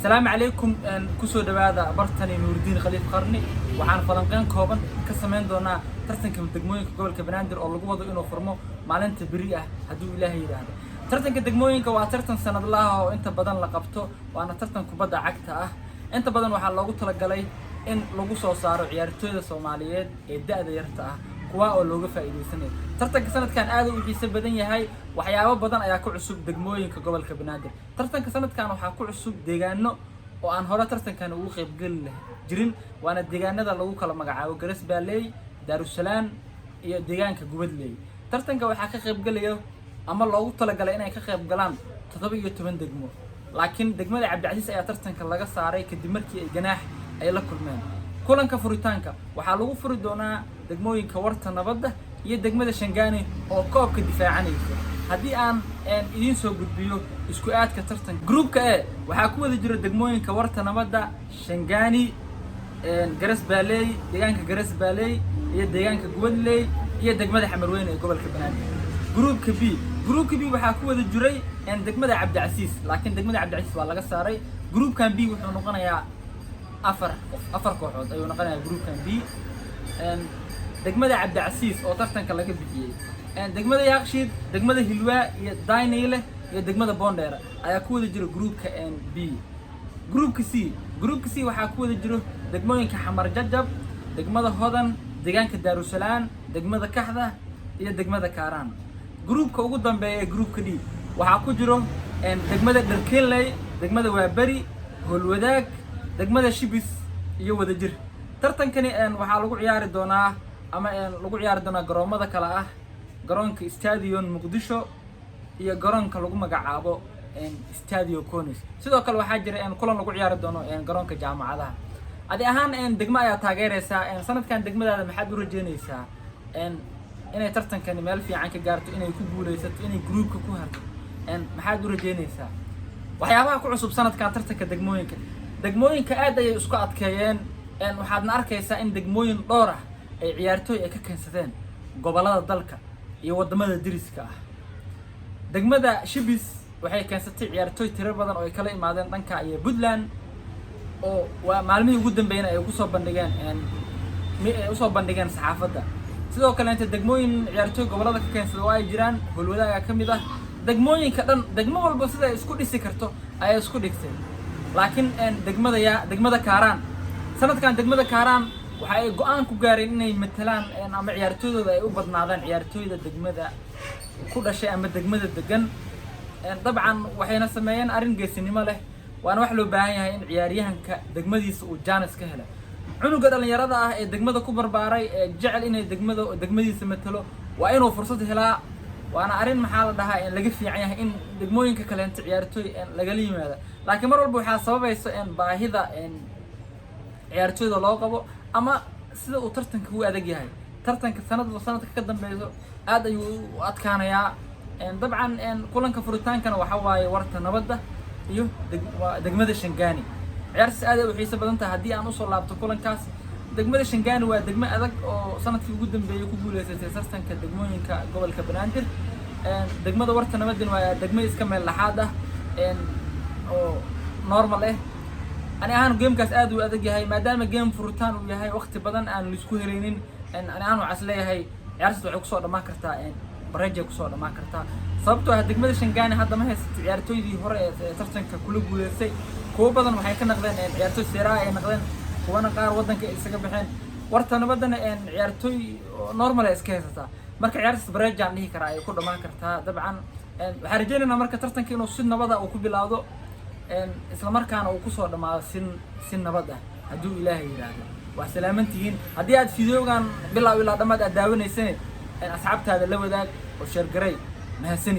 Asalaamu calaykum. Kusoo dhawaada bartani Nuuridiin Khaliif Qarni. Waxaan falanqeyn kooban ka samayn doonaa tartanka degmooyinka gobolka Banaadir oo lagu wado inuu furmo maalinta beri ah, hadduu Ilaahay yidhaahdo. Tartanka degmooyinka waa tartan sanadlaha oo inta badan la qabto, waana tartan kubadda cagta ah. Inta badan waxaa loogu talagalay in lagu soo saaro ciyaartooyda Soomaaliyeed ee da'da yarta ah, kuwa oo looga faa'iidaysanayo. Tartanka sanadkan aad u xiiso badan yahay. Waxyaabo badan ayaa ku cusub degmooyinka gobolka Banaadir. Tartanka sanadkan waxaa ku cusub deegaano oo aan hore tartankan ugu qaybgeli jirin, waana deegaanada lagu kala magacaabo Garas Baaleey, Daarusalaam iyo deegaanka Gubadley. Tartanka waxaa ka qaybgelaya ama loogu talagalay inay ka qayb galaan 17 degmo, laakiin degmada Cabdicasiis ayaa tartanka laga saaray kadib markii ay ganaax ay la kulmeen. Kulanka furitaanka waxaa lagu furi doonaa degmooyinka Warta Nabadda iyo degmada Shangaani oo koobka difaacanaysa. Haddii aan idiin soo gudbiyo isku aadka tartanka, groupka E waxaa ku wada jira degmooyinka Warta Nabadda, Shangaani, Garas Baaleey, deegaanka Garas Baaleey iyo deegaanka Gubadley iyo degmada Xamarweyne ee gobolka Banaadir. Groupka B waxaa ku wada jiray degmada Cabdicasiis, laakiin degmada Cabdicasiis waa laga saaray. Groupkan B wuxuu noqonayaa afar qof, afar kooxood ayuu noqonayaa groupkan B: degmada Cabdicasiis oo tartanka laga bixiyey, degmada Yaaqshiid, degmada Hilwaa iyo Dayniile iyo degmada Boondheera ayaa ku wada jira groupka B. Groupka C waxaa ku wada jiro degmooyinka Xamar Jajab, degmada Hodan, deegaanka Daarusalaam, degmada Kaxda iyo degmada Kaaraan. Groupka ugu dambeeya ee groupka D waxaa ku jiro degmada Dharkenley, degmada Waaberi, Howlwadaag, degmada Shibis iyo Wadajir. Tartankani waxaa lagu ciyaari doonaa ama lagu ciyaari doonaa garoomada kale ah garoonka Stadium Muqdisho iyo garoonka lagu magacaabo Stadio Conis. Sidoo kale waxaa jira kulan lagu ciyaari doono garoonka jaamacadaha. Adi ahaan degmo ayaa taageereysaa. Sanadkan degmadaada maxaad u rajeynaysaa? Inay tartankani meel fiican ka gaarto, inay ku guuleysato, inay groupka ku harto, maxaad u rajeynaysaa? Waxyaabaha ku cusub sanadkan tartanka degmooyinka, degmooyinka aad ayay isku adkeeyeen. Waxaadna arkaysaa in degmooyin dhowr ah ay ciyaartooy ay ka keensadeen gobollada dalka iyo waddamada deriska ah. Degmada Shibis waxay keensatay ciyaartooy tiro badan oo ay kala imaadeen dhanka iyo Puntland, oo waa maalmihii ugu dambeeyna ay kusoo bandhigeen ay usoo bandhigeen saxaafadda. Sidoo kaleeta degmooyin ciyaartooy gobollada ka keensada oo ay jiraan, Howlwadaaga ka mid ah. Degmooyinka dhan, degmo walba sida ay isku dhisi karto ayay isku dhigtay, laakiin degmada yaa degmada Kaaraan, sanadkan degmada Kaaraan waxa ay go'aan ku gaareen inay matalaan ama ciyaartooydooda ay u badnaadaan ciyaartooyda degmada ku dhashay ama degmada degan. Dabcan waxayna sameeyeen arrin geesinimo leh, waana wax loo baahan yahay in ciyaaryahanka degmadiisa uu jaanis ka helo. Cunuga dhalinyarada ah ee degmada ku barbaaray ee jecel inay degmada degmadiisa matalo waa inuu fursad helaa. Waana arrin, maxaa la dhahaa, laga fiican yahay in degmooyinka kaleento ciyaartooy lagala yimaado, laakiin mar walba waxaa sababaysa baahida ciyaartooyda loo qabo ama sida uu tartanka u adag yahay. Tartanka sanadba sanadka ka dambeyso aad ayuu u adkaanayaa. Dabcan kulanka furitaankana waxa waaye Warta Nabadda iyo degmada Shangaani. Ciyaartaas aad ay u xiiso badan tahay. Haddii aan usoo laabto kulankaas, degmada Shangaani waa degmo adag oo sanadkii ugu dambeeyey ku guuleysatay tartanka degmooyinka gobolka Banaadir. Degmada Warta Nabaddan waa degmo iska meel laxaad ah oo normal ah. Ani ahaan gamekaas aad uu adag yahay, maadaama game furitaan uu yahay, waqti badan aan laisku helaynin. Ani ahaan waxaa is leeyahay ciyaartaas waxay kusoo dhammaan kartaa bareejay kusoo dhammaan kartaa, sababtoo ah degmada Shangaani hadda ma haysato ciyaartooydii hore ee tartanka kula guuleystay. Kuwo badan waxay ka naqdeen ciyaartooy seeraa ay naqdeen, kuwana qaar waddanka ay isaga baxeen. Warta Nabaddana ciyaartooy normal ay iska haysataa. Marka ciyaartaas bareejaan dhihi karaa ay ku dhammaan kartaa. Dabcan waxaan rajaynaynaa marka tartanka inuu si nabada uu ku bilaawdo, isla markaana uu kusoo dhammaado si nabad ah, hadduu Ilaahay yidhaahdo. Waa salaaman tihiin. Haddii aad videogan bilow ilaa dhammaad aad daawanaysane, asxaabtaada la wadaag oo share garay. Mahadsanid.